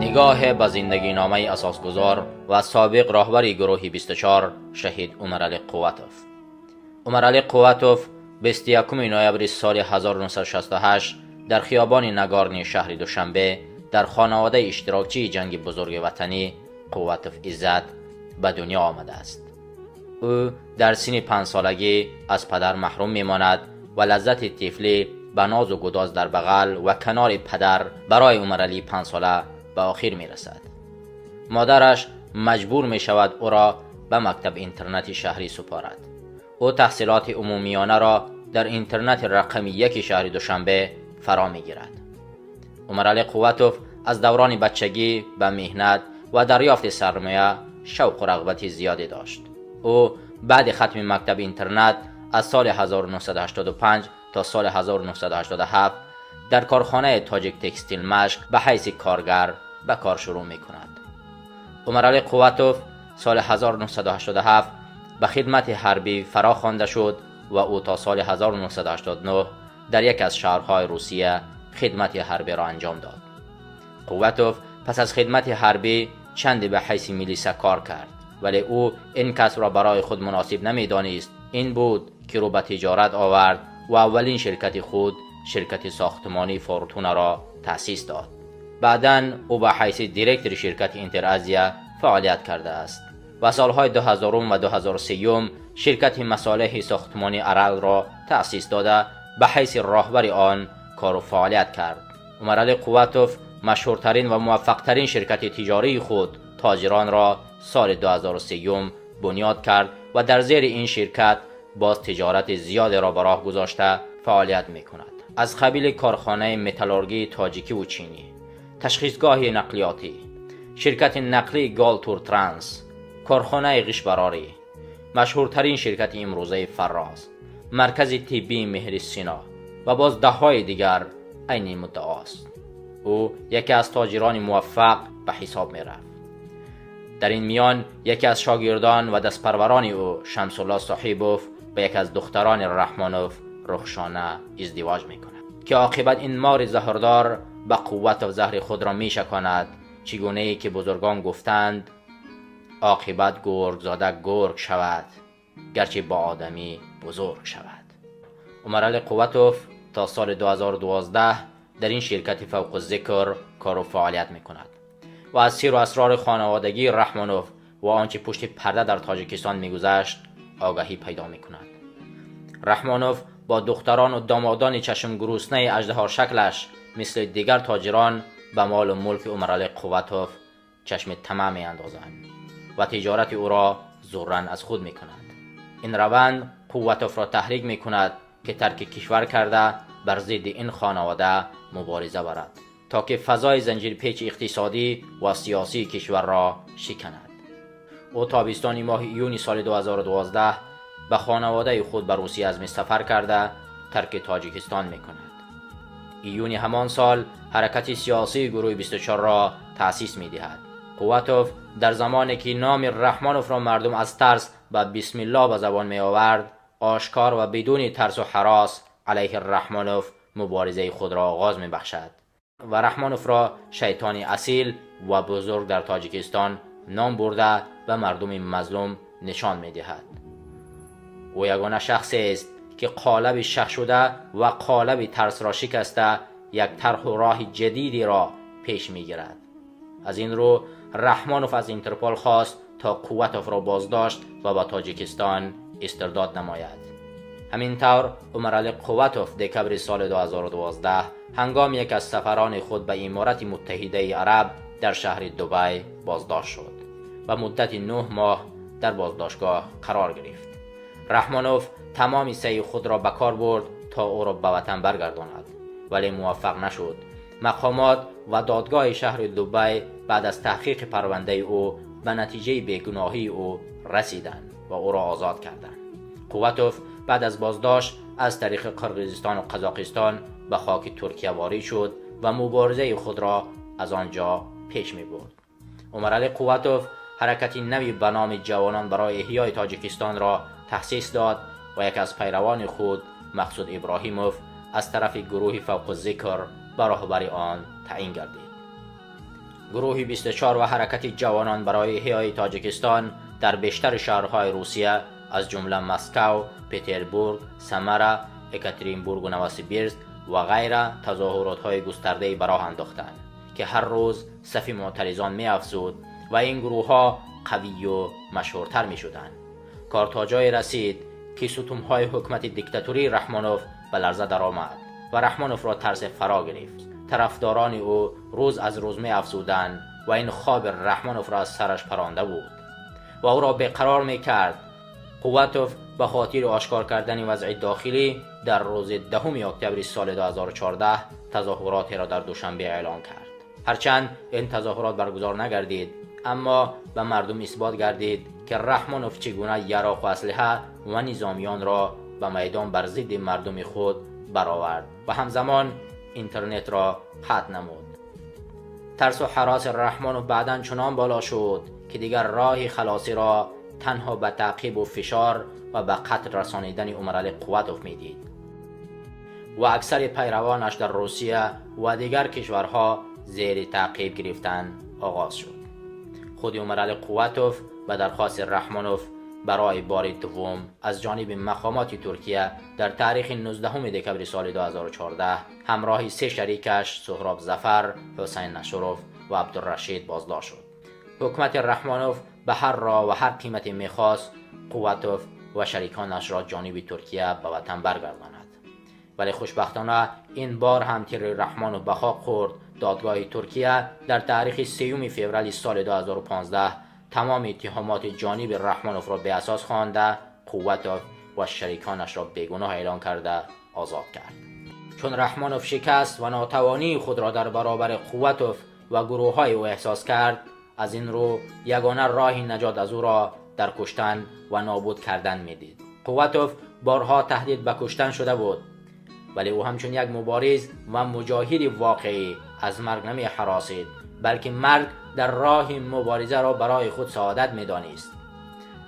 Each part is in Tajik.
نگاه به زندگی نامه اساسگذار و سابق راهبر گروه 24 شهید عمرعلی قوتوف. عمرعلی قوتوف 21 نوامبر سال 1968 در خیابان نگارنی شهر دوشنبه در خانواده اشتراکچی جنگ بزرگ وطنی قوتوف عزت به دنیا آمده است. او در سن 5 سالگی از پدر محروم می‌ماند و لذت طفلی به ناز و گداز در بغل و کنار پدر برای عمرعلی 5 ساله به آخر می رسد. مادرش مجبور می شود او را به مکتب اینترنت شهری سپارد. او تحصیلات عمومیانه را در اینترنت رقم 1 شهر دوشنبه فرا می گیرد. عمرعلی قوتوف از دوران بچگی به مهنت و دریافت سرمایه شوق و رغبت زیادی داشت. او بعد ختم مکتب اینترنت از سال 1985 تا سال 1987 در کارخانه تاجیک تکستیل مشک به حیث کارگر به کار شروع می کند. عمرعلی قوتوف سال 1987 به خدمت حربی فرا خوانده شد و او تا سال 1989 در یک از شهرهای روسیه خدمت حربی را انجام داد. قوتوف پس از خدمت حربی چندی به حیث میلیسه کار کرد، ولی او این کسب را برای خود مناسب نمیدانست. این بود که رو به تجارت آورد و اولین شرکت خود، شرکت ساختمانی فورتونا را تأسیس داد. بعداً او به حیث دیرکتور شرکت اینترازیا فعالیت کرده است و سالهای 2000 و 2003 شرکت مصالح ساختمانی ارل را تأسیس داده به حیث راهبر آن کار و فعالیت کرد. عمرعلی قوتوف مشهورترین و موفقترین شرکت تجاری خود تاجران را سال 2003 بنیاد کرد و در زیر این شرکت باز تجارت زیاد را به راه گذاشته فعالیت می کند. از قبیل کارخانه متالورگی تاجیکی و چینی، تشخیصگاه نقلیاتی، شرکت نقلی گالتور ترانس، کارخانه غشبراری، مشهورترین شرکت امروزه فراز، مرکز طبی مهر سینا و باز دههای دیگر عین مدعاست. او یکی از تاجران موفق به حساب می رفت. در این میان یکی از شاگردان و دستپروران او شمس الله صاحبوف به یکی از دختران رحمانوف رخشانه ازدواج میکند که عاقبت این مار زهردار به قوت و زهر خود را میشکاند، چگونه ای که بزرگان گفتند عاقبت گرگ زاده گرگ شود گرچه با آدمی بزرگ شود. عمرعلی قوتوف تا سال 2012 در این شرکت فوق الذکر کار و فعالیت میکند و از سیر و اسرار خانوادگی رحمانوف و آنچه پشت پرده در تاجیکستان میگذشت آگاهی پیدا میکند. رحمانوف با دختران و دامادان چشم گروسنه اژدها شکلش مثل دیگر تاجران به مال و ملک عمرعلی قوتوف چشم طمع میاندازند و تجارت او را زورا از خود میکنند. این روند قوتوف را تحریک میکند که ترک کشور کرده بر ضد این خانواده مبارزه برد تا که فضای زنجیرپیچ اقتصادی و سیاسی کشور را شکند. او تابستان ماه یونی سال 2012 به خانواده خود به روسیه عزم سفر کرده ترک تاجیکستان میکند. ایونی همان سال حرکت سیاسی گروه 24 را تأسیس میدهد. قوتوف در زمانی که نام رحمانوف را مردم از ترس به بسم الله به زبان می آورد، آشکار و بدون ترس و هراس علیه رحمانوف مبارزه خود را آغاز می بخشد و رحمانوف را شیطان اصیل و بزرگ در تاجیکستان نام برده و مردم مظلوم نشان می دهد. او یگانه شخصی است که قالب شخ شده و قالب ترس را شکسته یک طرح و راه جدیدی را پیش می گیرد. از این رو رحمانوف از اینترپل خواست تا قوتوف را بازداشت و به تاجیکستان استرداد نماید. همینطور عمرعلی قوتوف دکبر سال 2012 هنگام یک از سفران خود به امارات متحده عرب در شهر دبی بازداشت شد و مدت 9 ماه در بازداشتگاه قرار گرفت. رحمانوف تمام سعی خود را به کار برد تا او را به وطن برگرداند، ولی موفق نشد. مقامات و دادگاه شهر دبی بعد از تحقیق پرونده او به نتیجه بیگناهی او رسیدند و او را آزاد کردند. قوتوف بعد از بازداشت از طریق قرقیزستان و قزاقستان به خاک ترکیه وارد شد و مبارزه خود را از آنجا پیش می برد. عمرعلی قوتوف حرکت نوی به نام جوانان برای احیای تاجیکستان را تأسیس داد و یک از پیروان خود مقصود ابراهیموف از طرف گروه فوق الذکر به راهبری آن تعیین گردید. گروه 24 و حرکت جوانان برای احیای تاجیکستان در بیشتر شهرهای روسیه از جمله مسکو، پتربورگ، سمارا، اکاترینبورگ و نووسیبیرسک و غیره تظاهرات های گسترده براه انداختند که هر روز صف معترضان می افزود و این گروه ها قوی و مشهورتر می شدند. کار تا جای رسید که ستون های حکومت دیکتاتوری رحمانوف به لرزه درآمد و رحمانوف را ترس فرا گرفت. طرفداران او روز از روز می افزودند و این خواب رحمانوف را از سرش پرانده بود و او را بیقرار می کرد. قوتوف به خاطر آشکار کردن وضع داخلی در روز 10 اکتبر سال 2014 تظاهرات را در دوشنبه اعلان کرد. هرچند این تظاهرات برگزار نگردید، اما به مردم اثبات گردید که رحمانوف چگونه یراق و اسلحه و نظامیان را به میدان بر ضد مردم خود برآورد و همزمان اینترنت را قطع نمود. ترس و هراس رحمانوف بعداً چنان بالا شد که دیگر راه خلاصی را تنها به تعقیب و فشار و به قتل رسانیدن عمرعلی قوتوف میدید و اکثر پیروانش در روسیه و دیگر کشورها زیر تعقیب گرفتن آغاز شد. خود عمرعلی قوتوف به درخواست رحمانوف برای بار دوم از جانب مقامات ترکیه در تاریخ 19 دکبر سال 2014 همراه 3 شریکش سهراب ظفر، حسین نشروف و عبدالرشید بازداشت شد. حکومت رحمانوف به هر راه و هر قیمتی میخواست قوتوف و شریکانش را جانب ترکیه به وطن برگرداند، ولی خوشبختانه این بار هم تیر رحمانوف به خاک خورد. دادگاه ترکیه در تاریخ 3 فوریه سال 2015 تمام اتهامات جانب رحمانوف را به اساس خوانده، قوتوف و شریکانش را بیگناه اعلان کرده آزاد کرد. چون رحمانوف شکست و ناتوانی خود را در برابر قوتوف و گروه های او احساس کرد، از این رو یگانه راه نجات از او را در کشتن و نابود کردن میدید. قوتوف بارها تهدید به کشتن شده بود، ولی او همچون یک مبارز و مجاهد واقعی از مرگ نمی هراسید، بلکه مرگ در راه مبارزه را برای خود سعادت میدانست.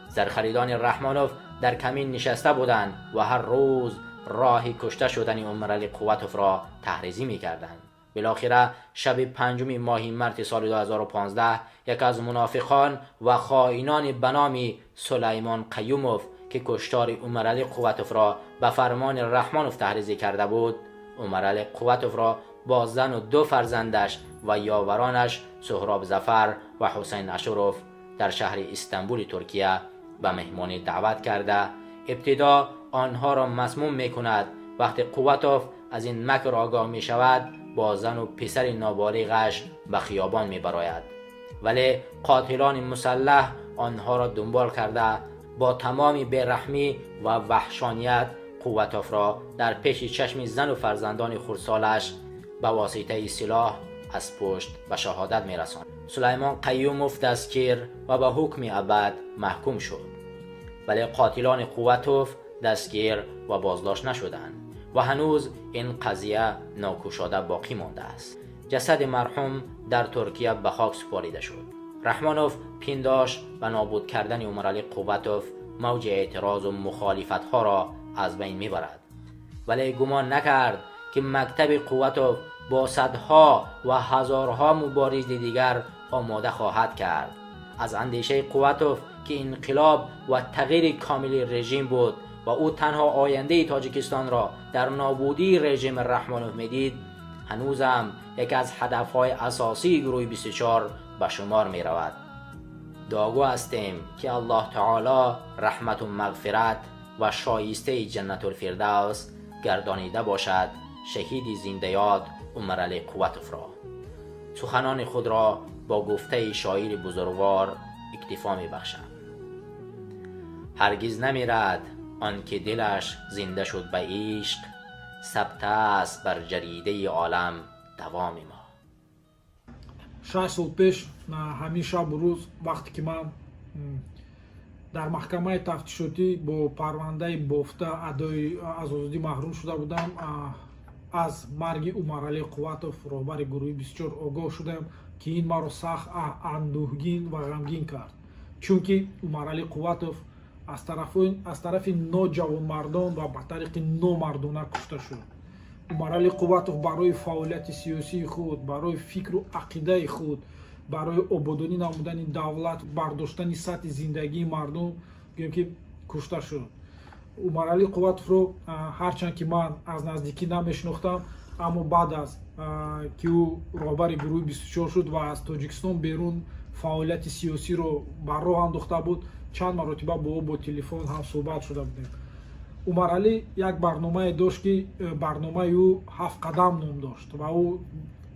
زرخریدان رحمانوف در کمین نشسته بودند و هر روز راه کشته شدن عمرعلی قوتوف را تحریزی میکردند. بالاخره شب 5 ماه مارس سال 2015 یک از منافقان و خائنان به نام سلیمان قیوموف که کشتار عمرعلی قوتوف را به فرمان رحمانوف تحریزی کرده بود، عمرعلی قوتوف را با زن و 2 فرزندش و یاورانش سهراب ظفر و حسین اشرف در شهر استانبول ترکیه به مهمانی دعوت کرده، ابتدا آنها را مسموم می کند. وقتی قوتوف از این مکر آگاه می شود، با زن و پسر نابالغش به خیابان می براید، ولی قاتلان مسلح آنها را دنبال کرده با تمام بی‌رحمی و وحشانیت قوتوف را در پیش چشم زن و فرزندان خردسالش به واسطه سلاح از پشت به شهادت می‌رساند. سلیمان قیوموف دستگیر و به حکم ابد محکوم شد، ولی قاتلان قوتوف دستگیر و بازداشت نشدند و هنوز این قضیه ناکشاده باقی مانده است. جسد مرحوم در ترکیه به خاک سپاریده شد. رحمانوف پنداشت و نابود کردن عمرعلی قوتوف موج اعتراض و مخالفت ها را از بین میبرد، ولی گمان نکرد که مکتب قوتوف با صدها و هزارها مبارز دیگر آماده خواهد کرد. از اندیشه قوتوف که انقلاب و تغییر کامل رژیم بود و او تنها آینده تاجیکستان را در نابودی رژیم رحمانوف میدید، هنوزم یکی از هدفهای اساسی گروه 24 به شمار می رود. دعاگو هستیم که الله تعالی رحمت و مغفرت و شایسته جنت الفردوس گردانیده باشد شهید زنده یاد عمرعلی قوتوف را. سخنان خود را با گفته شاعر بزرگوار اکتفا می بخشم. هرگز نمیرد آن که دلش زنده شد به عشق، ثبت است بر جریده عالم دوام ما. 6 сол пеш ҳамин шабу рӯз, вақте ки ман дар маҳкамаи тафтишотӣ бо парвандаи бофта адои аз озодӣ маҳрум шуда будам, аз марги Умаралӣ Қувватов, роҳбари гурӯҳи 24, огоҳ шудам, ки ин маро сахт андӯҳгин ва ғамгин кард. Чунки Умаралӣ Қувватов аз тарафи ноҷавонмардон ва ба тариқи номардона кушта шуд. Умаралӣ Қувватов барои фаъолияти сиёсии худ, барои фикру ақидаи худ, барои ободонӣ намудани давлат, бардоштани сатҳи зиндагии мардум гӯем ки кушта шуд. Умаралӣ Қувватовро ҳарчанд ки ман аз наздикӣ намешинохтам, аммо баъд аз ки ӯ роҳбари гурӯҳи 24 шуд ва аз Тоҷикистон берун фаъолияти сиёсиро ба роҳ андохта буд, чанд маротиба бо ӯ бо телефон ҳам суҳбат шуда будем. Умаралӣ як барномае дошт, ки барномаи ӯ 7 қадам ном дошт ва ӯ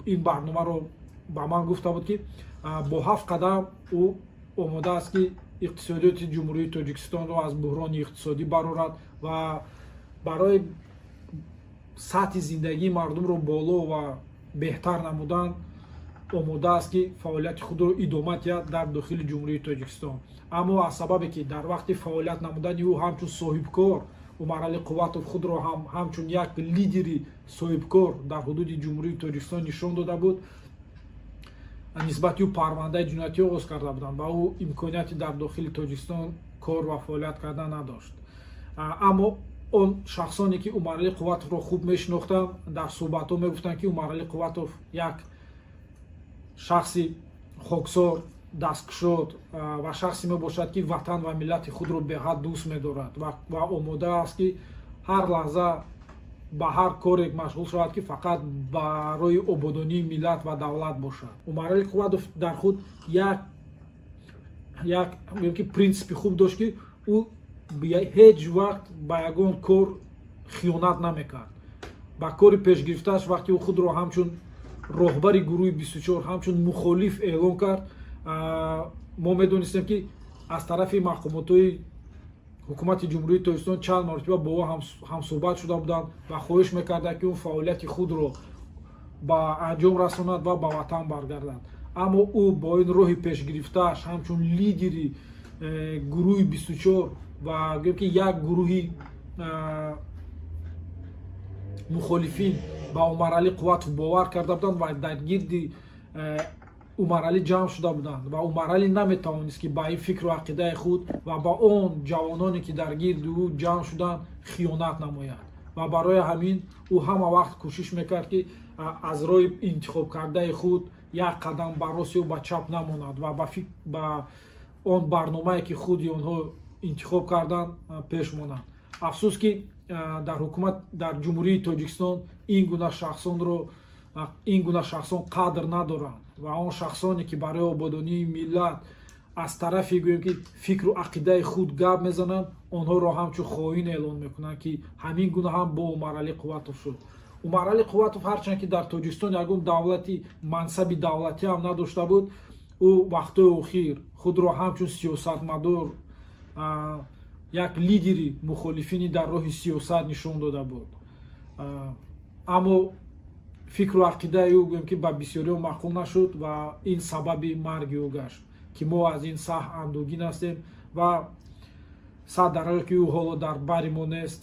ин барномаро ба ман гуфта буд, ки бо 7 қадам ӯ омода аст, ки иқтисодиёти Ҷумҳурии Тоҷикистонро аз буҳрони иқтисодӣ барорад ва барои сатҳи зиндагии мардумро боло ва беҳтар намудан омода аст, ки фаъолияти худро идома диҳад дар дохили Ҷумҳурии Тоҷикистон. Аммо аз сабабе ки дар вақти фаъолият намудани ӯ ҳамчун соҳибкор Умаралӣ Қувватов худро ҳам ҳамчун як лидери соҳибкор дар ҳудуди Ҷумҳурии Тоҷикистон нишон дода буд, нисбати ӯ парвандаи ҷиноятӣ оғоз карда буданд ва ӯ имконияти дар дохили Тоҷикистон кор ва фаъолият кардан надошт. Аммо он шахсоне ки Умаралӣ Қувватовро хуб мешинохтанд, дар суҳбатҳо мегуфтанд, ки Умаралӣ Қувватов як шахси хоксор, дасткушод ва шахсе мебошад, ки ватан ва миллати худро беҳад дӯст медорад ва омода аст, ки ҳар лаҳза ба ҳар коре машғул шавад, ки фақат барои ободонии миллат ва давлат бошад. Умаралӣ Қувватов дар худ як ки принсипи хуб дошт, ки ӯ ҳеҷ вақт ба ягон кор хиёнат намекард. Ба кори пешгирифтааш вақте ӯ худро ҳамчун роҳбари гурӯҳи 24, ҳамчун мухолиф эълон кард, мо медонистем, ки аз тарафи мақомотҳои ҳукумати Ҷумҳурии Тоҷикистон чанд маротиба бо ӯ ҳамсӯҳбат шуда буданд ва хоҳиш мекарданд, ки ӯ фаъолияти худро ба анҷом расонад ва ба ватан баргардад. Аммо ӯ бо ин роҳи пешгирифтааш ҳамчун лидери гурӯҳи 24 ва гӯем ки як гурӯҳи мухолифин ба Умаралӣ Қувватов бовар карда буданд ва дар гирди Умаралӣ ҷамъ шуда буданд ва Умаралӣ наметавонист, ки ба ин фикру ақидаи худ ва ба он ҷавононе, ки дар гирди ӯ ҷамъ шуданд, хиёнат намояд. Ва барои ҳамин ӯ ҳама вақт кӯшиш мекард, ки аз роҳи интихобкардаи худ як қадам ба рост ё ба чап намонад ва ба он барномае, ки худи онҳо интихоб карданд, пеш монанд. Афсӯс, ки дар ҳукумат дар Ҷумҳурии Тоҷикистон ин гуна шахсон қадр надоранд ва он шахсоне, ки барои ободонии миллат аз тарафи гӯем ки фикру ақидаи худ гап мезананд, онҳоро ҳамчун хоин эълон мекунанд, ки ҳамин гуна ҳам бо Умаралӣ Қувватов шуд. Умаралӣ Қувватов ҳарчанд ки дар Тоҷикистон ягон давлати мансаби давлатӣ ҳам надошта буд, ӯ вақтҳои охир худро ҳамчун сиёсатмадор, як лидери мухолифини дар роҳи сиёсат нишон дода буд. Аммо фикру ақидаи ӯ гӯем ки ба бисёриҳо маъқул нашуд ва ин сабаби марги ӯ гашт, ки мо аз ин сахт андӯҳгин ҳастем ва сад дараҷа ки ӯ ҳоло дар бари мо нест.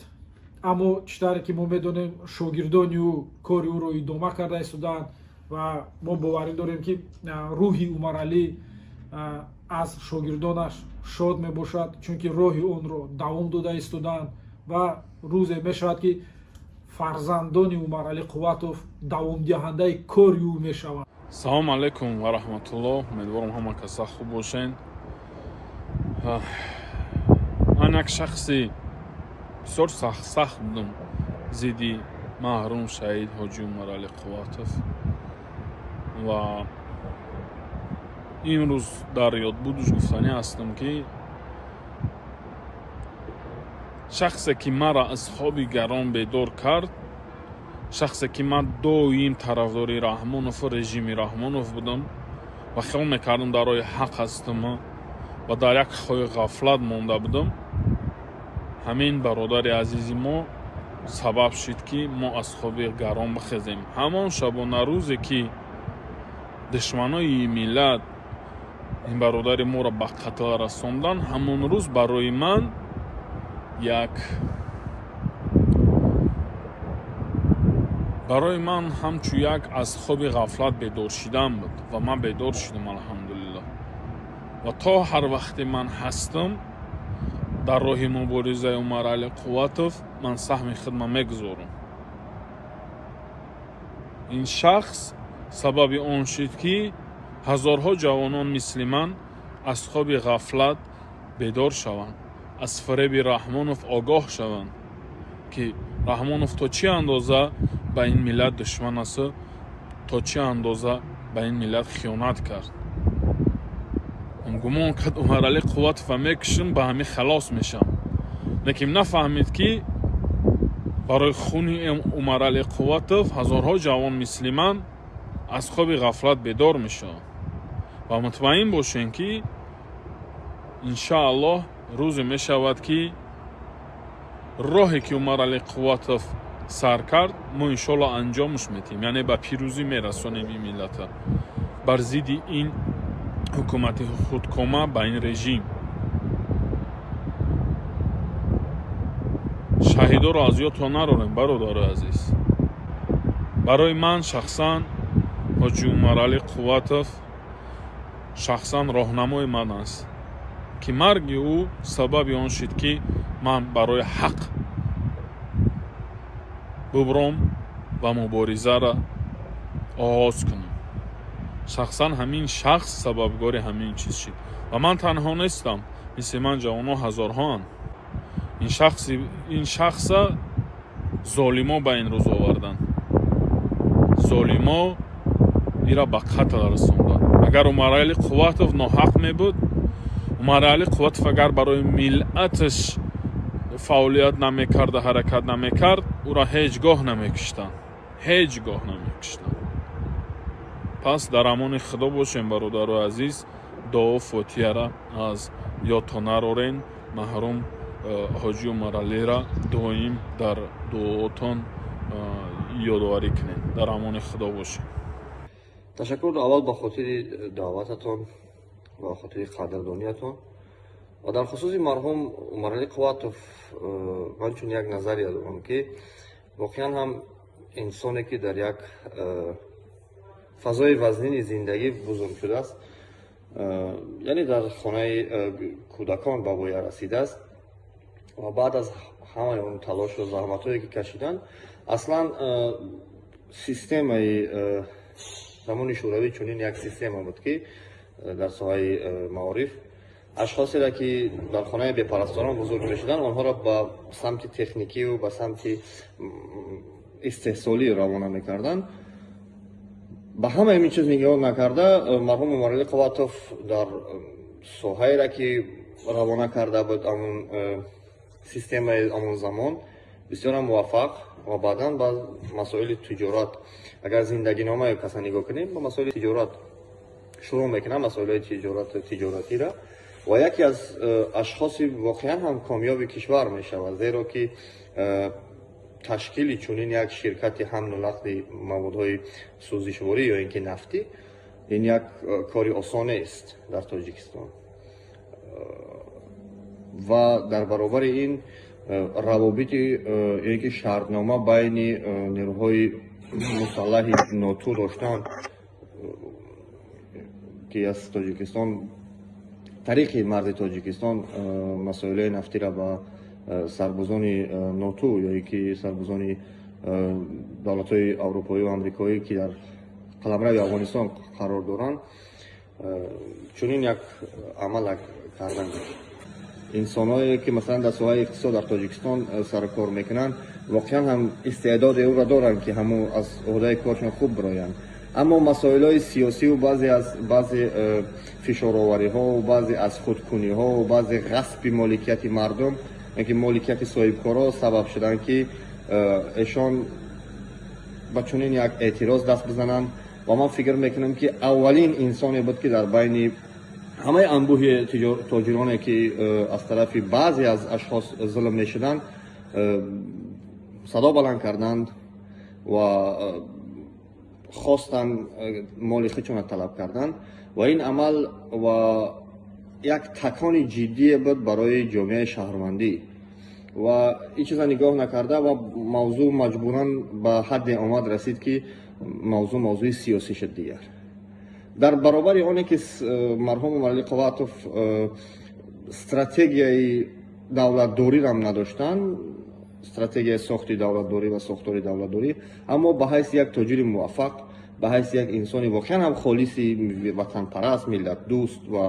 Аммо чӣ тавре ки мо медонем, шогирдони ӯ кори ӯро идома карда истодаанд ва мо боварӣ дорем, ки рӯҳи Умаралӣ аз шогирдонаш шод мебошад, чунки роҳи онро давом дода истодаанд ва рӯзе мешавад, ки фарзандони Умаралӣ Қувватов давомдиҳандаи кори ӯ мешаванд. Салом алайкум ва раҳматуллоҳ. Умедворам ҳама каса хуб бошен. Ман як шахси бисёр сахт будам зидди маҳрум шаҳид Ҳоҷи Умаралӣ Қувватов ва имрӯз дар ёдбудуш гуфтанӣ ҳастам, ки шахсе ки маро аз хоби гарон бедор кард, шахсе ки ман доим тарафдори Раҳмонову режими Раҳмонов будам ва хиёл мекардам дар роҳи ҳақ ҳастам ва дар як хои ғафлат монда будам, ҳамин бародари азизи мо сабаб шуд, ки мо аз хоби гарон бихезем. Ҳамон шабонарӯзе ки душманои миллат ин бародари моро ба қатл расондан, ҳамон рӯз барои ман як барои ман ҳамчун як аз хоби ғафлат бедор шидан буд ва ман бедор шудам, алҳамдулиллоҳ. Ва то ҳар вақте ман ҳастам дар роҳи муборизаи Умаралӣ Қувватов ман саҳми худма мегузорам. Ин шахс сабаби он шуд, ки ҳазорҳо ҷавонон мисли ман аз хоби ғафлат бедор шаванд, аз фареби Раҳмонов огоҳ шаванд, ки Раҳмонов то чӣ андоза ба ин миллат душман асту то чӣ андоза ба ин миллат хиёнат кард. Он гумон кард Умаралӣ Қувватова мекушам, ба ҳамин халос мешам. Лекин нафаҳмид, ки барои хуни Умаралӣ Қувватов ҳазорҳо ҷавон мисли ман аз хоби ғафлат бедор мешаванд. Ва мутмаин бошем, ки иншааллоҳ рӯзе мешавад, ки роҳе ки Умаралӣ Қувватов сар кард, мо иншоаллоҳ анҷомш метиҳем, яъне ба пирӯзӣ мерасонем ин миллата бар зидди ин ҳукумати худкома, ба ин режим. Шаҳидоро аз ёдтон нарорем, бародарои азиз. Барои ман шахсан ҳоҷи Умаралӣ Қувватов шахсан роҳнамои ман аст, ки марги ӯ сабаби он шуд, ки ман барои ҳақ бубром ва муборизаро оғоз кунам. Шахсан ҳамин шахс сабабгори ҳамин чиз шуд. Ва ман танҳо нестам, мисли ман ҷавонҳо ҳазорҳоанд. Ин шахса золимо ба ин рӯз оварданд. Золимо ира ба қатл расонданд. Агар Умаралӣ Қувватов ноҳақ мебуд, Умаралӣ Қувватов агар барои миллаташ фаъолият намекард, ҳаракат намекард, ӯро ҳеҷ гоҳ намекуштанд. Ҳеҷ гоҳ намекуштанд. Пас дар амони Худо бошем, бародарои азиз. Дуо фотиҳара аз ёдтон нарорен. Маҳрум ҳоҷи Умаралиро доим дар дуотон ёдоварӣ кунед. Дар амони Худо бошем. Ташаккур аввал ба хотири даъвататон ва хотири қадрдониятон. Ва дар хусуси марҳум Умаралӣ Қувватов ман чун як назария дорам, ки воқеан ҳам инсоне ки дар як фазои вазнини зиндагӣ бузург шудааст, яъне дар хонаи кӯдакон ба воя расидааст ва баъд аз ҳамаи он талошу заҳматҳое ки кашиданд, аслан системаи замони шӯравӣ чунин як система буд, ки дар соҳаи маориф ашхосеро ки дар хонаи бепарасторон бузург мешуданд, онҳоро ба самти техникию ба самти истеҳсолӣ равона мекарданд. Ба ҳамаи ин чиз нигоҳ накарда, марҳум Умаралӣ Қувватов дар соҳаеро ки равона карда буд, ҳамун системаи ҳамон замон бисёрам муваффақ ва баъдан ба масоили тиҷорат, агар зиндагиномаи каса нигоҳ кунем, ба масоили тиҷорат шурӯъ мекунам, масоилҳои тиҷоратиро, ва яке аз ашхоси воқеан ҳам комёби кишвар мешавад, зеро ки ташкили чунин як ширкати ҳамлу нақли маводҳои сӯзишворӣ ё ин ки нафтӣ ин як кори осон нест дар Тоҷикистон. Ва дар баробари ин равобити ё ин ки шартнома байни нерӯҳои мусаллаҳи ноту доштан, ки аз Тоҷикистон тариқи марзи Тоҷикистон масоилаи нафтиро ба сарбозони ноту ё ин ки сарбозони давлатҳои аврупоӣ ва амрикоӣ, ки дар қаламрави Афғонистон қарор доранд, чунин як амал карданд. Инсонҳое ки масалан дар соҳаи иқтисод дар Тоҷикистон сарукор мекунанд, воқеан ҳам истеъдоди ӯро доранд, ки ҳамун аз ӯҳдаи коршон хуб бироянд. Аммо масоилҳои сиёсиву баъзе фишоровариҳо, баъзе аз худкуниҳо, баъзе ғасби моликияти мардум, ки моликияти соҳибкорҳо сабаб шуданд, ки эшон ба чунин як эътироз даст бизананд. Ва ман фикр мекунам, ки аввалин инсоне буд, ки дар байни ҳамаи анбӯҳи тоҷироне, ки аз тарафи баъзе аз ашхос зулм мешуданд, садо баланд карданд ва хостанд моли худшонро талаб карданд. Ва ин амал ва як такони ҷиддие буд барои ҷомеаи шаҳрвандӣ. Ва ин чиза нигоҳ накарда ва мавзӯъ маҷбуран ба ҳадде омад расид, ки мавзӯъ мавзӯи сиёсӣ шуд дигар. Дар баробари оне ки марҳум Умаралӣ Қувватов стратегияи давлатдориро надоштанд, стратегияи сохти давлатдорӣ ва сохтори давлатдорӣ, аммо ба ҳайси як тоҷири муваффақ, ба ҳайси як инсони воқеан ҳам холиси ватанпараст, миллатдӯст ва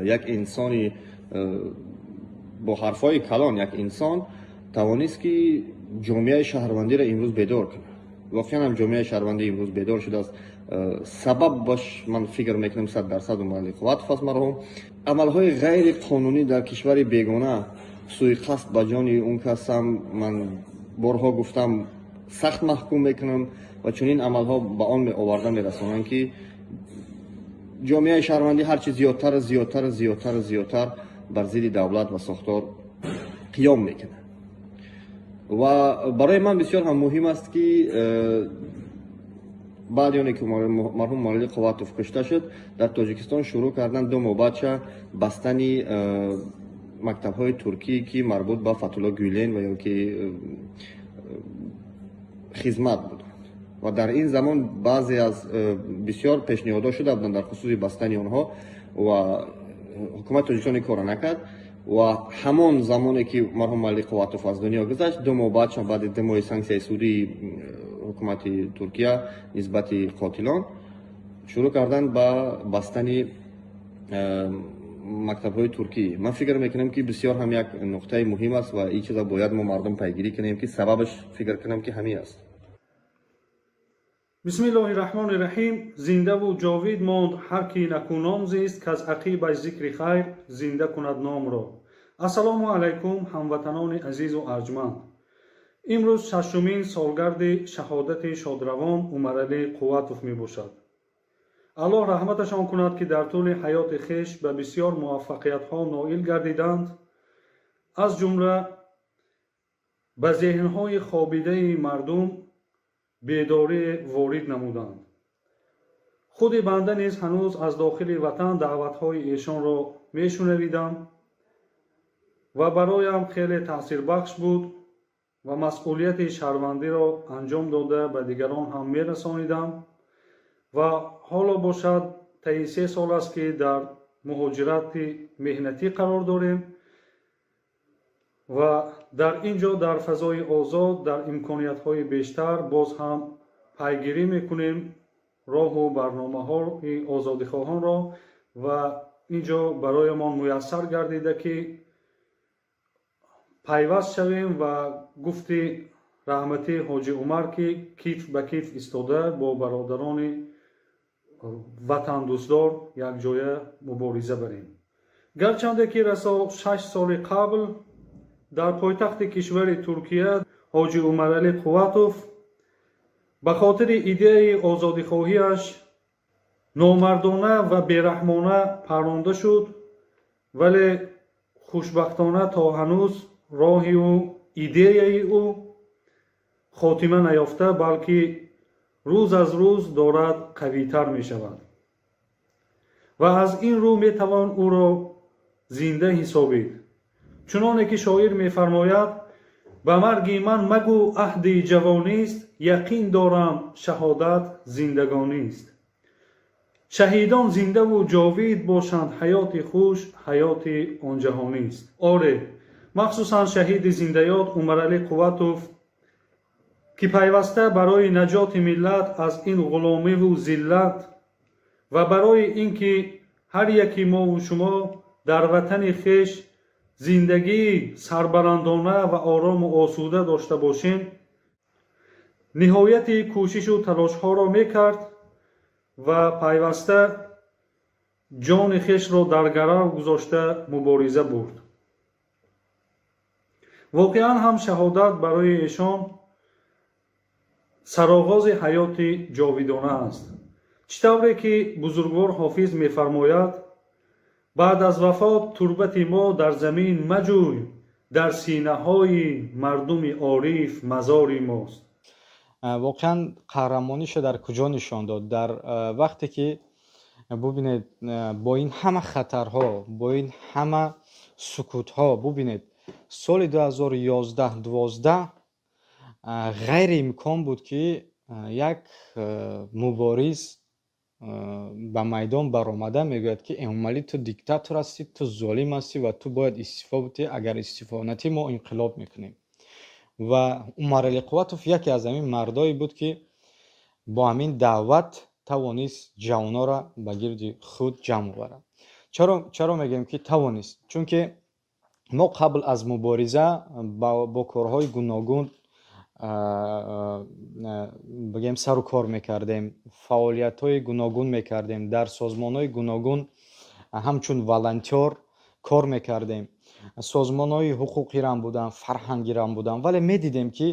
як инсони бо ҳарфҳои калон, як инсон тавонист, ки ҷомеаи шаҳрвандиро имрӯз бедор кунад. Воқеан ҳам ҷомеаи шаҳрвандӣ имрӯз бедор шудааст. Сабаб бош, ман фикр мекунам, 100% Умаралӣ Қувватов аст марҳум. Амалҳои ғайриқонунӣ дар кишвари бегона, суиқасд ба ҷони он касам, ман борҳо гуфтам, сахт маҳкум мекунам ва чунин амалҳо ба он оварда мерасонанд, ки ҷомеаи шаҳрвандӣ ҳарчи зиёдтар, зиёдтар, зиёдтар, зиёдтар бар зидди давлат ва сохтор қиём мекунад. Ва барои ман бисёр ҳам муҳим аст, ки баъди оне ки марҳум Умаралӣ Қувватов кушта шуд, дар Тоҷикистон шурӯъ карданд 2 моҳ баъдша бастани мактабҳои туркӣ, ки марбут ба Фатулло Гюлен ва ё ки Хизмат буданд. Ва дар ин замон баъзе аз бисёр пешниҳодҳо шуда буданд дар хусуси бастани онҳо ва ҳукумати Тоҷикистон ин корро накард. Ва ҳамон замоне ки марҳум Умаралӣ Қувватов аз дунё гузашт, 2 моҳ баъдша, баъди 2 моҳи санксияи судии ҳукумати Туркия нисбати қотилон, шурӯъ карданд ба бастани мактабҳои туркӣ. Ман фикр мекунам, ки бисёр ҳам як нуқтаи муҳим аст ва ин чиза бояд мо мардум пайгирӣ кунем, ки сабабаш, фикр кунам, ки ҳамин аст. Бисмиллоҳи раҳмони раҳим. Зиндаву ҷовид монд ҳар ки накӯном зист, каз ақибаш зикри хайр зинда кунад номро. Ассалому алайкум, ҳамватанони азизу арҷманд. Имрӯз шашумин солгарди шаҳодати шодравон Умаралӣ Қувватов мебошад. Аллоҳ раҳматашон кунад, ки дар тӯли ҳаёти хеш ба бисёр муваффақиятҳо ноил гардиданд, аз ҷумла ба зеҳнҳои хобидаи мардум бедорӣ ворид намуданд. Худи банда низ ҳанӯз аз дохили ватан даъватҳои эшонро мешунавидам ва бароям хеле таъсирбахш буд ва масъулияти шаҳрвандиро анҷом дода, ба дигарон ҳам мерасонидам. Ва ҳоло бошад, таи 3 сол аст, ки дар муҳоҷирати меҳнатӣ қарор дорем ва дар ин ҷо, дар фазои озод, дар имкониятҳои бештар боз ҳам пайгирӣ мекунем роҳу барномаҳои озодихоҳонро. Ва ин ҷо бароямон муяссар гардида, ки пайваст шавем ва гуфти раҳматӣ Ҳоҷи Умар, ки китф ба китф истода бо бародарони ватандӯстдор якҷоя мубориза барем. Гарчанде ки расо 6 соли қабл дар пойтахти кишвари Туркия Ҳоҷи Умаралӣ Қувватов ба хотири идеяи озодихоҳиаш номардона ва бераҳмона парронда шуд, вале хушбахтона то ҳанӯз роҳи ӯ, идеяи ӯ хотима наёфта, балки рӯз аз рӯз дорад қавитар мешавад ва аз ин рӯ метавон ӯро зинда ҳисобид. Чуноне ки шоир мефармояд: «Ба марги ман магӯ аҳди ҷавонист, яқин дорам, шаҳодат зиндагонист». Шаҳидон зиндаву ҷовид бошанд, ҳаёти хуш ҳаёти онҷаҳонист. Оре, махсусан шаҳиди зиндаёд Умаралӣ Қувватов, ки пайваста барои наҷоти миллат аз ин ғуломиву зиллат ва барои ин ки ҳар яки мову шумо дар ватани хеш зиндагии сарбаландона ва орому осуда дошта бошем, ниҳояти кӯшишу талошҳоро мекард ва пайваста ҷони хешро дар гарав гузошта мубориза бурд. Воқеан ҳам шаҳодат барои эшон сароғози ҳаёти ҷовидона аст. Чӣ тавре ки бузургвор Ҳофиз мефармояд: «Баъд аз вафот турбати мо дар замин маҷӯй, дар синаҳои мардуми ориф мазори мост». Воқеан қаҳрамониша дар куҷо нишон дод? Дар вақте ки, бубинед, бо ин ҳама хатарҳо, бо ин ҳама сукутҳо, бубинед, соли 2011-12 ғайриимкон буд, ки як мубориз Ба майдон баромада мегӯяд, ки Эмомалӣ, ту диктатор ҳастӣ, ту золим ҳастӣ ва ту бояд истифо бидиҳӣ, агар истифо натӣ, мо инқилоб мекунем. Ва Умаралӣ Қувватов яке аз ҳамин мардое буд, ки бо ҳамин даъват тавонист ҷавонора ба гирди худ ҷамъ оварад. Чаро мегӯем, ки тавонист? Чунки мо қабл аз мубориза бо корҳои гуногун, бигем, сару кор мекардем, фаъолиятҳои гуногун мекардем, дар созмонҳои гуногун ҳамчун волонтёр кор мекардем, созмонҳои ҳуқуқирам буданд, фарҳангирам буданд, вале медидем, ки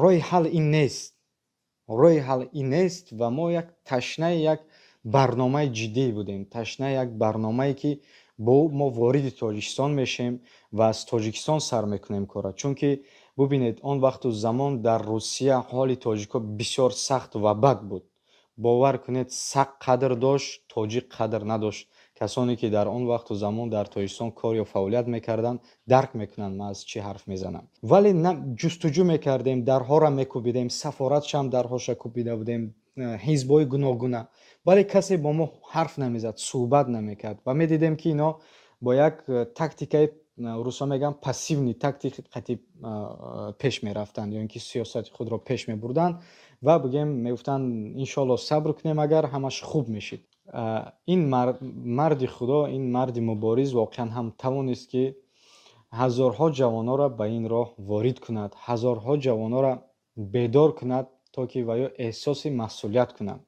роҳи ҳал ин нест, роҳи ҳал ин нест. Ва мо як ташнаи як барномаи ҷиддӣ будем, ташнаи як барномае, ки бо мо вориди Тоҷикистон мешем ва аз Тоҷикистон сар мекунем кора. Чунки бубинед, он вақту замон дар Русия ҳоли тоҷикҳо бисёр сахт ва бад буд. Бовар кунед, сақ қадр дошт, тоҷик қадр надошт. Касоне ки дар он вақту замон дар Тоҷикистон кор ё фаъолият мекарданд, дарк мекунанд, ман аз чӣ ҳарф мезанам. Вале ҷустуҷӯ мекардем, дарҳоро мекӯбидем, сафоратшам дарҳоша кӯбида будем, ҳизбҳои гуногуна, вале касе бо мо ҳарф намезад, суҳбат намекард. Ва медидем, ки ино бо як тактикаи, русо мегӯянд, пассивный тактик қати пеш мерафтанд ё ин ки сиёсати худро пеш мебурданд ва, бигем, мегуфтанд: «Иншоалло, сабр кунем, агар ҳамаш хуб мешид». Ин марди Худо, ин марди мубориз воқеан ҳам тавонист, ки ҳазорҳо ҷавононро ба ин роҳ ворид кунад, ҳазорҳо ҷавононро бедор кунад, то ки ва ё эҳсоси масъулият кунанд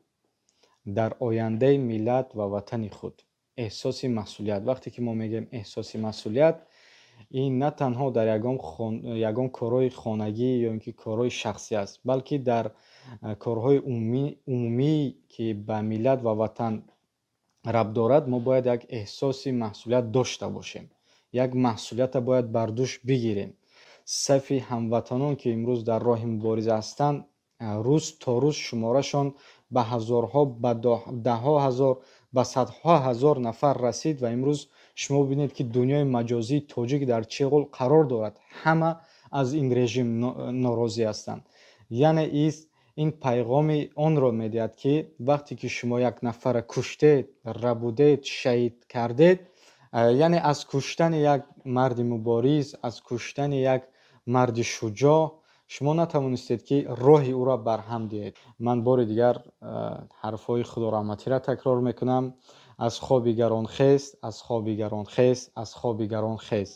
дар ояндаи миллат ва ватани худ. Эҳсоси масъулият. Вақте ки мо мегӯем эҳсоси масъулият, ин на танҳо дар ягон корҳои хонагӣ ё ин ки корҳои шахсӣ аст, балки дар корҳои умумӣ, ки ба миллат ва ватан рабт дорад, мо бояд як эҳсоси масъулият дошта бошем, як масъулията бояд бар дӯш бигирем. Сафи ҳамватанон, ки имрӯз дар роҳи мубориза ҳастанд, рӯз то рӯз шуморашон ба ҳазорҳо, ба даҳҳо ҳазор, ба садҳо ҳазор нафар расид. Ва имрӯз шумо бибинед, ки дунёи маҷозии тоҷик дар чӣ ҳол қарор дорад. Ҳама аз ин режим норозӣ ҳастанд. Яъне ин пайғоми онро медиҳад, ки вақте ки шумо як нафарра куштед, рабудед, шаҳид кардед, яъне аз куштани як марди мубориз, аз куштани як марди шуҷоъ шумо натавонистед, ки роҳи ӯро барҳам диҳед. Ман бори дигар ҳарфҳои Худораҳматиро такрор мекунам: «Аз хоби гарон хез, аз хоби гарон хез, аз хоби гарон хез».